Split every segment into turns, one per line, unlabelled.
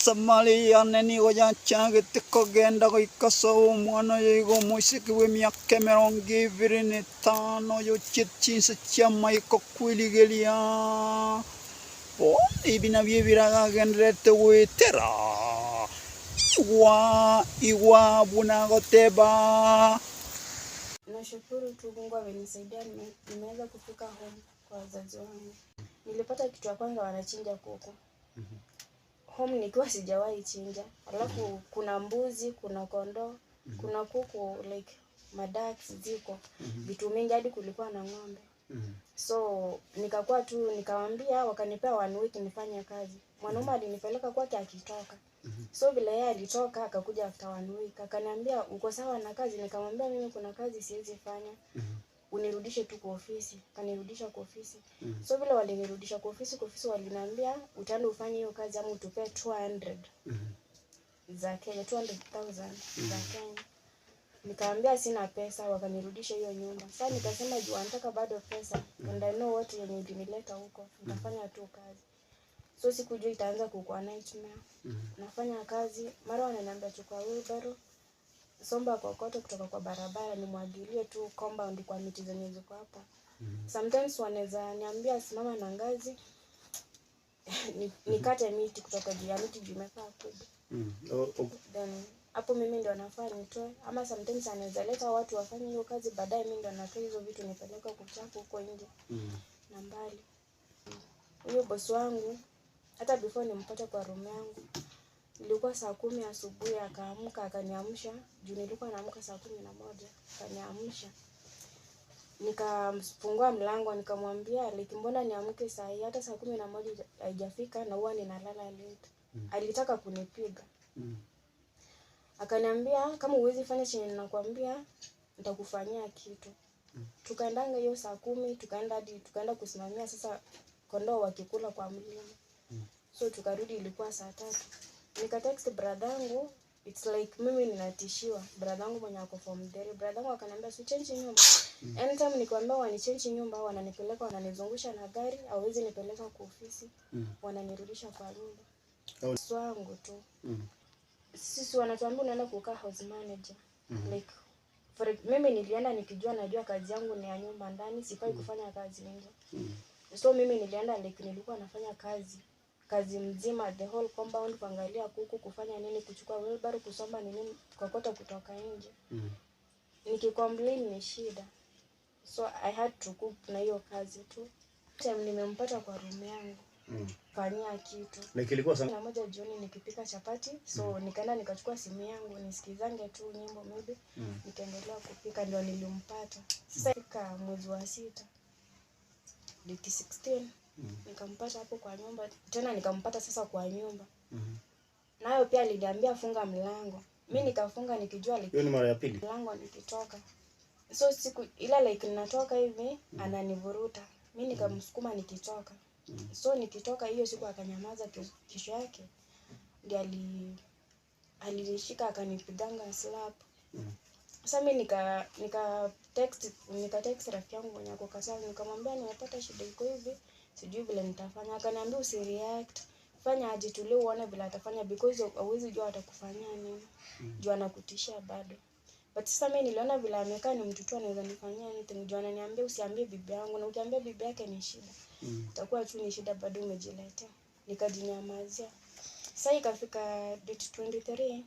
Esamaria yane nigo yachagete kogenda goika sobo omwana oyo iga omoiseke bw'emiaka emerongo ebere na etano oyochiete chinsa chi'amaiko kwerigeria. Bono ebi nabio ebiraga agendererete goetera. Igwa, igwa buna agoteba.
Nashukuru tu Mungu amenisaidia nimeweza kufika home kwa wazazi wangu. Nilipata kitu ya kwanza wanachinja kuku. Home nikiwa sijawahi chinja. Alafu kuna mbuzi, kuna kondoo, kuna kuku like maducks ziko. Vitu mingi hadi kulikuwa na ng'ombe. So nikakuwa tu nikawaambia, wakanipea one week nifanye kazi. Mwanaume alinipeleka kwake akitoka. So vile yeye alitoka akakuja after one week akaniambia, "Uko sawa na kazi?" Nikamwambia, "Mimi kuna kazi siwezi fanya. Unirudishe tu kwa ofisi." Kanirudisha kwa ofisi. So vile walinirudisha kwa ofisi waliniambia, "Utaenda ufanye hiyo kazi ama utupee 200 za Kenya, 200,000 za Kenya." Nikaambia sina pesa, wakanirudisha hiyo nyumba. Sasa nikasema juu wanataka bado pesa and I know what yenye ilinileta huko, nitafanya tu kazi. So sikujua itaanza kukuwa nightmare. Nafanya kazi, mara wananiambia chukua wheelbarrow, somba kokoto kutoka kwa barabara nimwagilie tu compound kwa miti zenye ziko hapa. Sometimes wanaweza niambia simama na ngazi nikate miti kutoka juu ya miti juu imekaa kubwa.
Oh.
Then hapo mimi ndo nafaa nitoe, ama sometimes anaweza leta watu wafanye hiyo kazi, baadaye mimi ndo natoa hizo vitu nipeleke kuchafu huko nje na mbali. Huyo bosi wangu hata before nimpate kwa room yangu ilikuwa saa 10 asubuhi, akaamka akaniamsha juu nilikuwa naamka saa 11, akaniamsha. Nikamfungua mlango nikamwambia, like, "Mbona niamke saa hii? Hata saa 11 haijafika na huwa ninalala late." Alitaka kunipiga. Akaniambia, "Kama huwezi fanya chenye ninakwambia, nitakufanyia kitu." Tukaendanga hiyo saa 10, tukaenda hadi tukaenda kusimamia sasa kondoo wakikula kwa mlima. So tukarudi ilikuwa saa 3. Nikatext brother yangu, it's like mimi ninatishiwa. Brother yangu mwenye ako form 3. Brother yangu akaniambia si change nyumba. Anytime nikiwaambia wanichange nyumba, wananipeleka wananizungusha na gari, hawezi nipeleka kwa ofisi, wananirudisha kwa nyumba. Wangu tu. Sisi wanatuambia unaenda kukaa house manager. Like mimi nilienda nikijua najua kazi yangu ni ya nyumba ndani, sifai kufanya kazi nje. So mimi nilienda like nilikuwa nafanya kazi mzima, the whole compound, kuangalia kuku, kufanya nini, kuchukua wheelbarrow, kusomba nini, kokoto kutoka nje. Nikicomplain ni shida. So I had to cope na hiyo kazi tu. Time nimempata kwa room yangu, fanyia kitu.
Like ilikuwa saa
1 jioni nikipika chapati, so nikaenda nikachukua simu yangu nisikizange tu nyimbo maybe, nikaendelea kupika ndio nilimpata. Sasa fika mwezi wa sita date 16 nikampata hapo kwa nyumba tena, nikampata sasa kwa nyumba. Nayo pia aliniambia funga mlango, mi nikafunga nikijua like
Hiyo ni mara ya pili.
Mlango nikitoka. So siku ila like natoka hivi ananivuruta, mi nikamsukuma nikitoka. So nikitoka hiyo siku akanyamaza. Kesho yake ndiye alinishika akanipiganga slap. Sasa mi nika text rafiki yangu mwenye ako Kasarani, nikamwambia nimepata shida iko hivi, sijui vile nitafanya. Akaniambia usireact, fanya ajitulie uone vile atafanya because hauwezi jua atakufanyia nini juu anakutishia bado. But sasa mi niliona vile amekaa ni mtu tu anaweza nifanyia anything juu ananiambia usiambie bibi yangu, na ukiambia bibi yake ni shida, itakuwa tu ni shida bado umejiletea. Nikajinyamazia. Sasa ikafika date 23,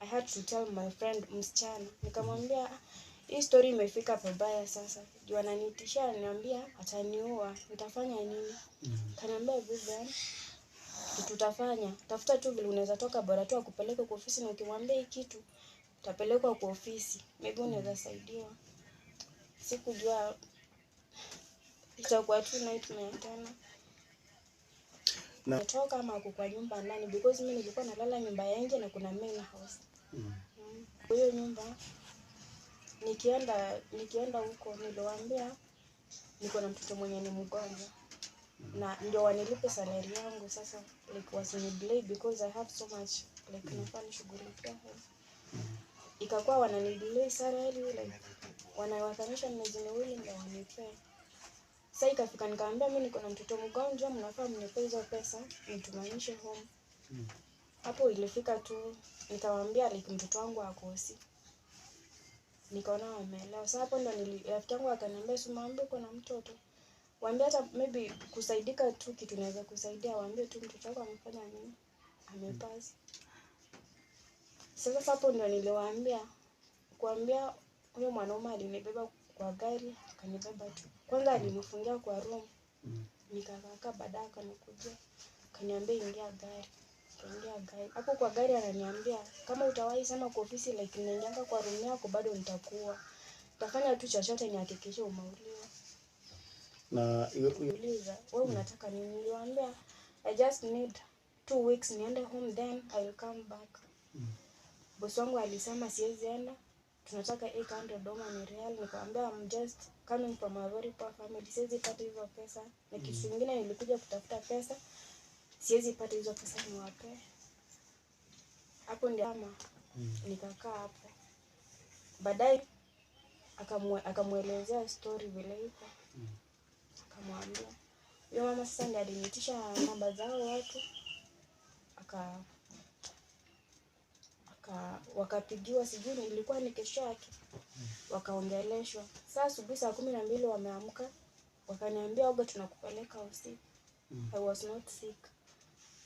I had to tell my friend msichana. Nikamwambia, "Ah, hii story imefika pabaya sasa. Juu ananitishia, ananiambia ataniua, nitafanya nini?" Kaniambia, "Vivian, kitu utafanya, tafuta tu vile unaweza toka, bora tu akupeleke kwa ofisi, na ukimwambia hii kitu utapelekwa kwa ofisi, maybe unaweza saidiwa." Sikujua itakuwa tu nightmare tena. Natoka ama ako kwa nyumba ndani because mimi nilikuwa nalala nyumba ya nje na kuna main house. Kwa hiyo nyumba nikienda huko niliwaambia niko na mtoto mwenye ni mgonjwa na ndio wanilipe salary yangu sasa, like wasinidelay because I have so much, like nafaa nishughulikie home. Ikakuwa wananidelay salary, like wanawakanisha miezi 2 ndio wanipee. Sasa ikafika nikaambia mimi niko na mtoto mgonjwa, mnafaa mnipe hizo pesa nitumanishe home. Hapo ilifika tu nikawaambia like mtoto wangu akosi. Nikaona wameelewa. Sasa hapo ndo rafiki yangu akaniambia si mwambie uko na mtoto. Waambie hata maybe kusaidika tu kitu naweza kusaidia, waambie tu mtoto wako amefanya nini? Amepasi. Sasa hapo ndo niliwaambia, kuambia huyo mwanaume alinibeba kwa gari, akanibeba tu. Kwanza alinifungia kwa room. Nikakaa, baadaye akanikuja, akaniambia ingia gari. Nikaingia gari. Hapo kwa gari ananiambia kama utawahi sema kwa ofisi like naingianga kwa room yako bado nitakuua. Nitafanya tu chochote nihakikishe umeuliwa.
Na iwe
Uliza, wewe unataka nini? Niliwaambia I just need 2 weeks niende home then I will come back. Boss wangu alisema siwezi enda, tunataka 800 Omani rial. Nikamwambia I'm just coming from a very poor family, siwezi pata hizo pesa. Na kitu kingine nilikuja kutafuta pesa, siwezi pata hizo pesa niwape. Hapo ndio kama nikakaa hapo. Baadaye akamuelezea story vile iko. Akamwambia. Huyo mama sasa ndiye aliniitisha namba zao watu. Wakapigiwa, sijui ilikuwa ni kesho yake. Wakaongeleshwa. Sasa asubuhi saa 12 wameamka, wakaniambia oga tunakupeleka usiku. I was not sick.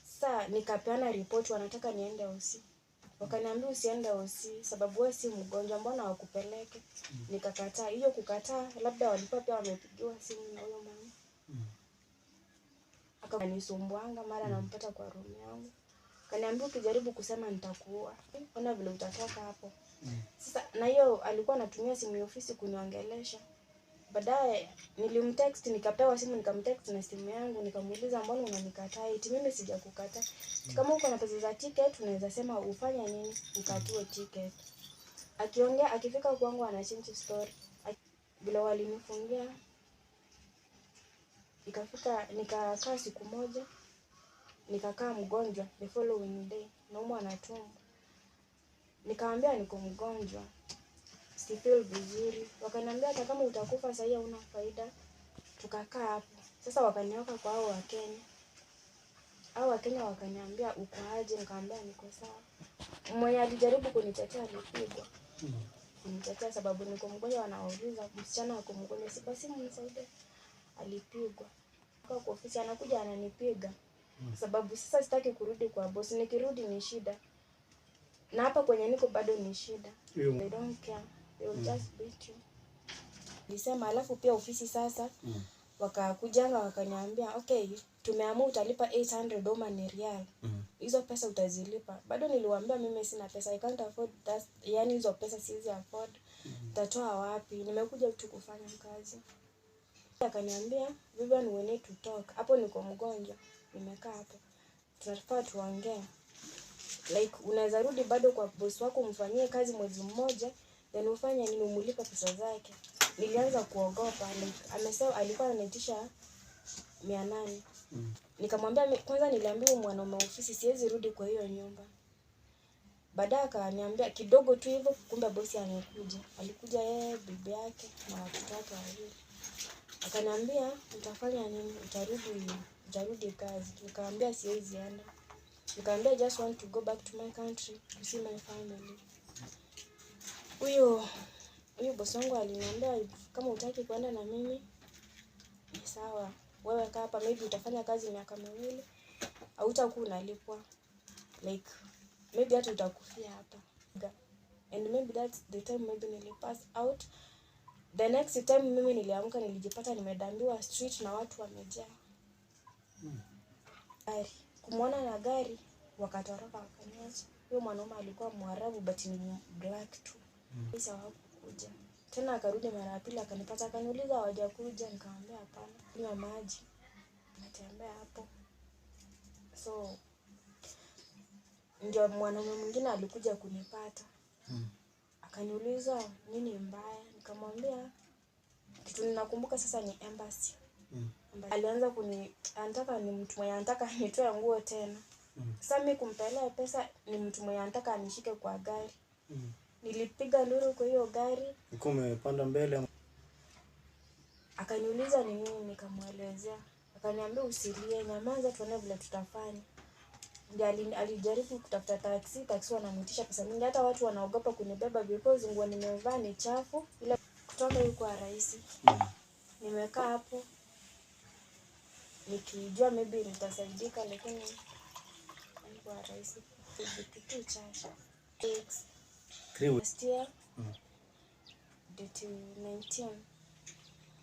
Sasa nikapeana report, wanataka niende usiku. Wakaniambia usiende usiku sababu wewe si mgonjwa, mbona wakupeleke? Nikakataa. Hiyo kukataa labda walikuwa pia wamepigiwa simu na huyo mama. Akanisumbuanga mara nampata kwa room yangu. Kaniambia ukijaribu kusema nitakuua. Ona vile utatoka hapo. Sasa na hiyo alikuwa anatumia simu ya ofisi kuniongelesha. Baadaye nilimtext, nikapewa simu, nikamtext na simu yangu, nikamuuliza mbona unanikataa? Eti mimi sijakukataa. Kama uko na pesa za ticket unaweza sema ufanye nini ukatiwe ticket. Akiongea akifika kwangu ana change story. Bila walinifungia. Ikafika nikakaa siku moja, nikakaa mgonjwa the following day, naumwa na tumbo. Nikaambia niko mgonjwa, si feel vizuri. Wakaniambia hata kama utakufa sasa hauna faida. Tukakaa hapo. Sasa wakaniweka kwa hao wa Kenya. Hao wa Kenya wakaniambia uko aje? Nikamwambia niko sawa. Mwenye alijaribu kunitetea alipigwa. Kunitetea sababu niko mgonjwa, wanauliza msichana ako mgonjwa, si basi mnisaidie. Alipigwa. Kwa ofisi anakuja ananipiga. Sababu sasa sitaki kurudi kwa boss, nikirudi ni shida. Na hapa kwenye niko bado ni shida. They don't care. They will just beat you. Nilisema alafu pia ofisi sasa wakakujanga wakaniambia okay, tumeamua utalipa 800 Omani rial. Hizo pesa utazilipa. Bado niliwaambia mimi sina pesa, I can't afford that. Yani hizo pesa siwezi afford. Nitatoa wapi? Nimekuja tu kufanya kazi. Akaniambia Vivian, we need to talk. Hapo niko mgonjwa, nimekaa hapo. Tunafaa tuongee. Like unaweza rudi bado kwa boss wako umfanyie kazi mwezi mmoja, then ufanye nini umulipe pesa zake. Nilianza kuogopa like amesema alikuwa ananiitisha 800. Nikamwambia kwanza niliambiwa mwanaume ofisi siwezi rudi kwa hiyo nyumba. Baadaye akaniambia kidogo tu hivyo, kumbe bosi amekuja. Alikuja yeye, bibi yake na watoto wake wawili. Akaniambia utafanya nini? Utarudi kazi. Nikamwambia siwezi enda. Nikamwambia I just want to go back to my country to see my family. Huyo boss wangu aliniambia kama hutaki kwenda na mimi ni sawa. Wewe kaa hapa, maybe utafanya kazi miaka miwili, hautakuwa unalipwa. Like maybe hata utakufia hapa. And maybe that's the time maybe nilipass out. The next time mimi niliamka nilijipata nimedambiwa street na watu wamejaa. Gari. Kumuona na gari wakatoroka wakaniacha. Huyo mwanaume alikuwa Mwarabu but ni black tu. Sasa hawakukuja. Tena akarudi mara ya pili akanipata akaniuliza hawajakuja, nikamwambia hapana. Kunywa maji. Natembea hapo. So ndio mwanaume mwingine alikuja kunipata. Akaniuliza nini mbaya, nikamwambia kitu ninakumbuka sasa ni embassy. Alianza anataka ni mtu mwenye anataka nitoe nguo tena. Sasa mimi kumpelea pesa ni mtu mwenye anataka anishike kwa gari. Nilipiga nduru kwa hiyo gari.
Ulikuwa umepanda mbele.
Akaniuliza ni nini, nikamuelezea. Akaniambia usilie, nyamaza tuone vile tutafanya. Ndiye alijaribu kutafuta taxi, taxi wananiitisha pesa mingi, hata watu wanaogopa kunibeba because nguo nimevaa ni chafu. Ile kutoka ilikuwa rahisi. Nimekaa hapo nikijua maybe nitasaidika, lakini haikuwa rahisi. Vitu tu chache. Weeks.
3 weeks.
Last year date 19.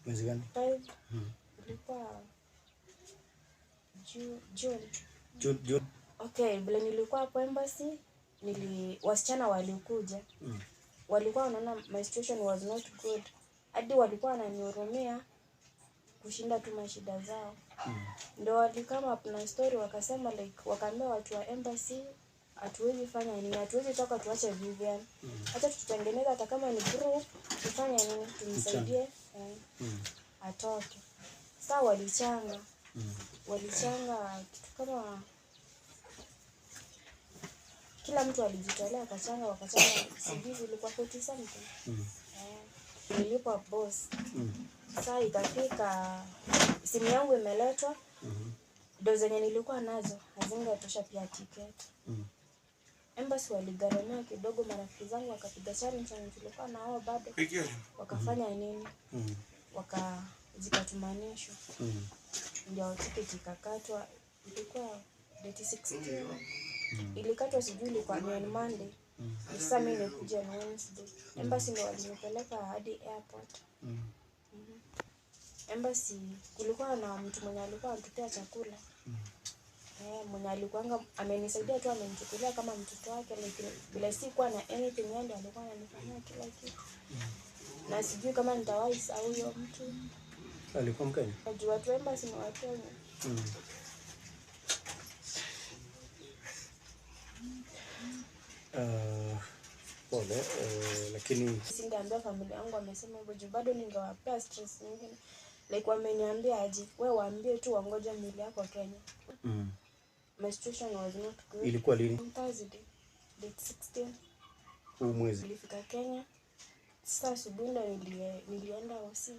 Mwezi gani?
5, ilikuwa June.
June, June.
Okay, vile nilikuwa hapo embassy, wasichana walikuja. Walikuwa wanaona my situation was not good. Hadi walikuwa wananihurumia kushinda tu mashida zao. Ndio walicome up na story, wakasema like, wakaambia watu wa embassy, hatuwezi fanya nini, hatuwezi toka tuache Vivian. Acha tutengeneze hata kama ni group, tufanye nini, tumsaidie atoke. Sasa walichanga. Walichanga kitu kama, kila mtu alijitolea akachanga, wakachanga, sijui zilikuwa 40 something. Eh, nilipwa boss. Saa ikafika simu yangu imeletwa, do zenye nilikuwa nazo hazingetosha pia ticket. Embassy waligharamia kidogo, marafiki zangu wakapiga challenge wenye tulikuwa na wao bado, wakafanya nini, zikatumanishwa, ndio ticket ikakatwa. Ilikuwa date 16 ilikatwa, sijui ilikuwa ni on Monday. Sasa mimi nikuja na Wednesday. Embassy ndio walinipeleka hadi airport. Embassy kulikuwa na mtu mwenye alikuwa anatupea chakula. Eh, mwenye alikuanga amenisaidia tu, amenichukulia kama mtoto wake, like bila sikuwa na anything, yeye ndiye alikuwa ananifanyia kila kitu. Na sijui kama nitawahi sahau huyo mtu.
Alikuwa Mkenya?
Najua watu wa embassy ni wa Kenya.
Pole, lakini
Singeambia familia yangu wamesema hivyo juu bado ningewapea stress nyingine. Like wameniambia aje, we waambie tu wangoje mwili yako Kenya. My situation was not good.
Ilikuwa lini?
On Thursday, date 16.
Huu mwezi?
Nilifika Kenya. Sasa asubuhi ndo nilienda hosi.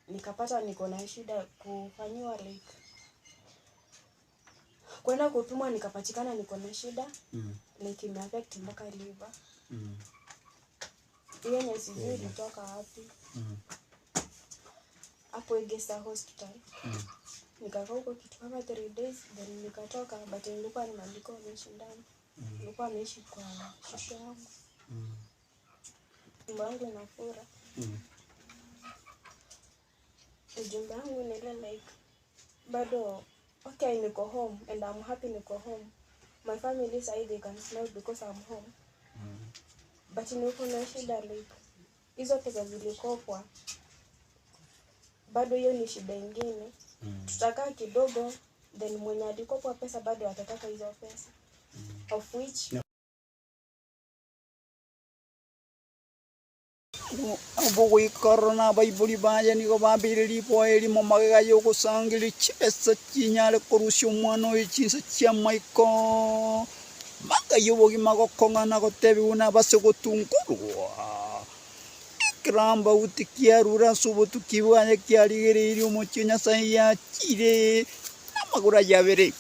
Nikapata niko na shida kufanyiwa, like kwenda kupimwa, nikapatikana niko na shida, like imeaffect mpaka liver. Hiyo yenye sijui ilitoka wapi. Hapo Egesa Hospital. Nikakaa huko kitu kama 3 days, then nikatoka, but nilikuwa nimeandikwa mashindano. Nilikuwa naishi kwa shosho yangu. Tumbo yangu inafura. Ujumbe wangu ni ile like bado, okay, niko home and I'm happy niko home. My family sahi they can smile because I'm home. But niko na shida, like hizo pesa zilikopwa, bado hiyo ni shida ingine. Tutakaa kidogo, then mwenye alikopwa pesa bado atataka hizo pesa. Of which
Obogoikorora baibori baye nigo bambĩrĩria iboa erimo magega ya ogosangeri chibesa chinyare korusia omwana oyo chinsa chia maiko magaya obogima gokong'ana gotebiwa na base gotungorwa ekiramba uti kiarure ase obotuki bwaye kiarigereirie omochie Nyasaye yachire namagoro ayabere.